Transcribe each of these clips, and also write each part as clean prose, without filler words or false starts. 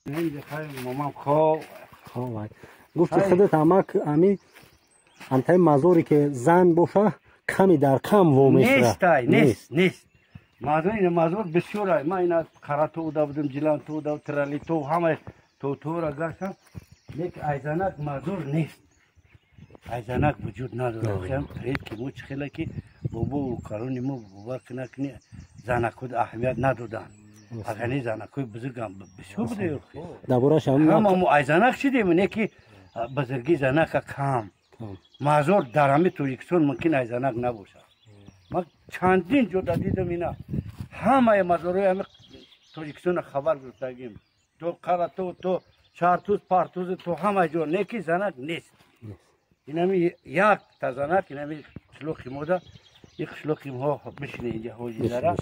Мамам хоб. Хоб. Гуфти худат амак ами амтаи мазоре ки зан боша ками дар кам во мешава. Нестай, нест, нест. Мазор ина мазор бисёр ай. Ман ина Қаратоу да будам, Ҷилантоу да, Тралитоу, ҳама тотора гаштам. Лек айзанак мазор нест. Айзанак вуҷуд надорад. Хем предки мо чӣ хела ки бобо калони мо бовар накунӣ занакҳо аҳамият надоданд. Агар занакҳои бузургам бисёр буда. Дар борааш ҳама мо айзанак шидем, не ки бузургии занака кам. Мазор дар ҳамин Тоҷикистон мумкин айзанак набошад. Ман чандин ҷо дидам ина ҳамаи мазорҳои ҳамин Тоҷикистонро хабар гирифтагим. То Қаратоу, то Чартуз, Партуз, то ҳама ҷо не ки занак нест. Инами як та занак инами қишлоқи мода и қишлоқи мо бишине инҷа ҳоҷидара.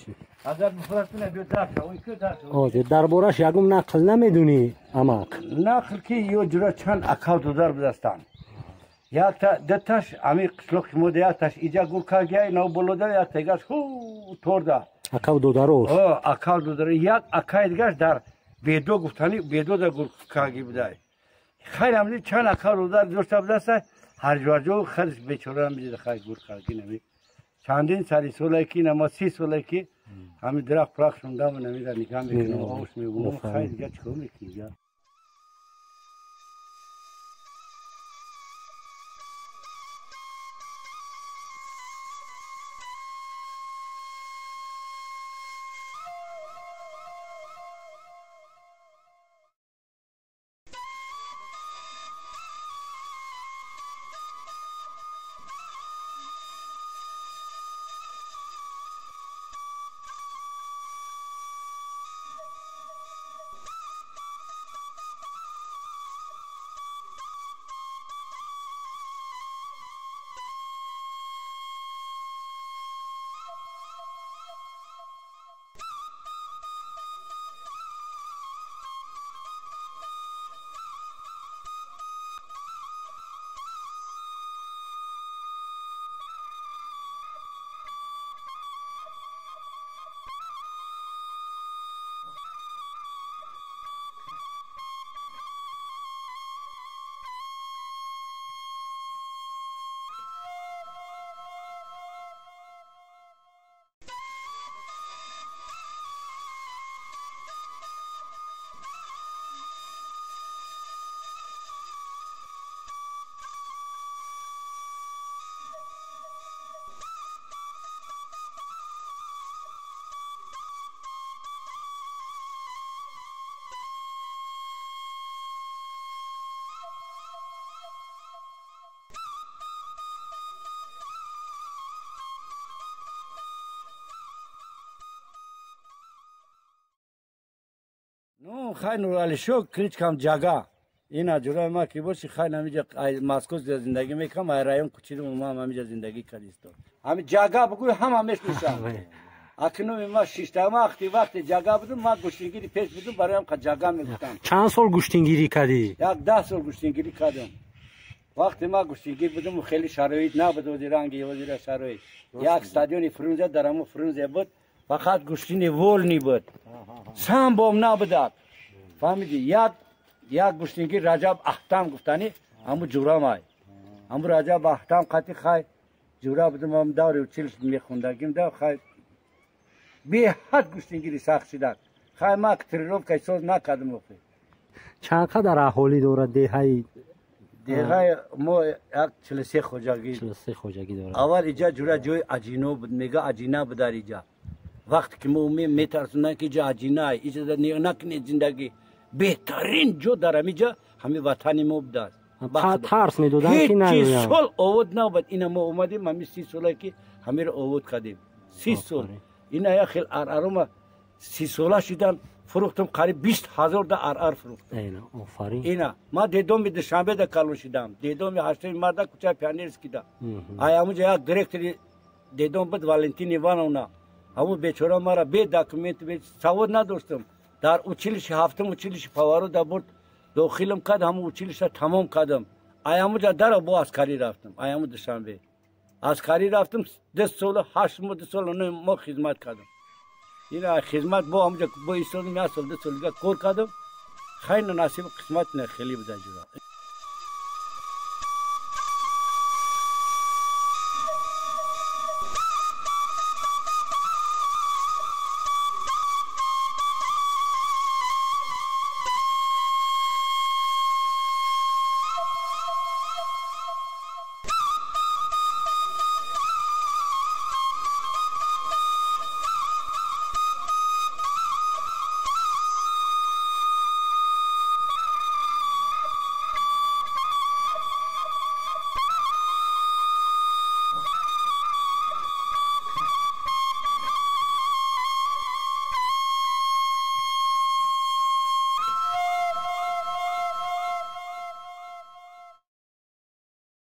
Агар бифрастуна биё даша, ой ки даша. Оҷе дар бораш ягон нақл намедунӣ амак? Нақл ки ё ҷура чанд акав додар будастанд. Якта дуташ ами қишлоқи мода якташ иҷа гур кагиай нав болода якта дигаш ху торда. Акав додарош. О, акав додаро як акай дигаш дар бедо гуфтани бедо да гур каги будай. Хайр амни чанд акав додар дошта будаста ҳар ҷо хадиш бечора меҷида хай гур каги нами. Чандин сари соле ки нама 30 соле ки ҳами дарахт пурах шундам намида нигоҳ мекунам, ош мегӯям, хайр дига чикор мекунӣ? Ну, хай Нуралишо, кличкам Ҷага. Ина ҷураи ма ки боши, хай намиҷа Москва зиндагӣ мекунам, ай район кучидум, ма ҳамиҷа зиндагӣ кардисто. Ҳами Ҷага бугӯй ҳама мешносам. Акнуми ма шиштама вақти вақти Ҷага будум, ма гӯштингири пеш будум, бароям қа Ҷага мегуфтам. Чанд сол гӯштингирӣ кардӣ? Як 10 сол гӯштингирӣ кардам. Вақти ма гӯштингир будум, хеле шароит набуд, ози ранги озира шароит. Як стадиони Фрунзе дар ҳамон Фрунзе буд, фақат гӯштини вольный буд. Самбом набудад. Фаҳмидӣ? Як гӯштингир Раҷаб Аҳтам гуфтанӣ, ҳамун ҷурамай. Ҳамун Раҷаб Аҳтам қати хай ҷура будум, ҳам даври училиш мехондагим да хай беҳад гӯштингири сахт шидад. Хай ма тренировкаи соз накардам охи. Чанд қадар аҳолӣ дорад деҳаи? Деҳаи мо як 43 хоҷагӣ. 43 хоҷагӣ дорад. Аввал иҷа ҷура ҷои аҷино буд, мега аҷина буд дар иҷа. Вақте ки мо метарсонданд ки иҷа аҷина, иҷа накунед зиндагӣ. Беҳтарин ҷо дар ҳамиҷа ҳамин ватани мо будааст. Тарс медоданд ки наоянд. Ҳеҷ сол овод набуд. Ина мо омадем ҳамин 30 сола ки ҳамиро овод кардем. 30 сол. Ина як хел аръарома 30 сола шидан фурӯхтам, қариб 20 ҳазор да аръар фурӯхтам. Офарин. Ина ма дедоми Душанбе да калон шидам. Дедоми 8 марта кӯчаи Пионерский да. Ай ҳамунҷа як директори дедом буд Валентин Ивановна. Ҳамун бечора мара бе документ, бе савод надоштам. Дар училище ҳафтум училище поворот да бурд дохилам кард, ҳамун училище тамом кардам. Ай ҳамунҷа дара бо аскарӣ рафтам. Ай ҳамун Душанбе. Аскарӣ рафтам, 2 сол 8 моҳ, 2 сол 9 моҳ хизмат кардам. Ина хизмат бо ҳамунҷа бо истодам, 1 сол 2 сол дига кор кардам. Хайр, насиб қисмат не хеле буда ҷура.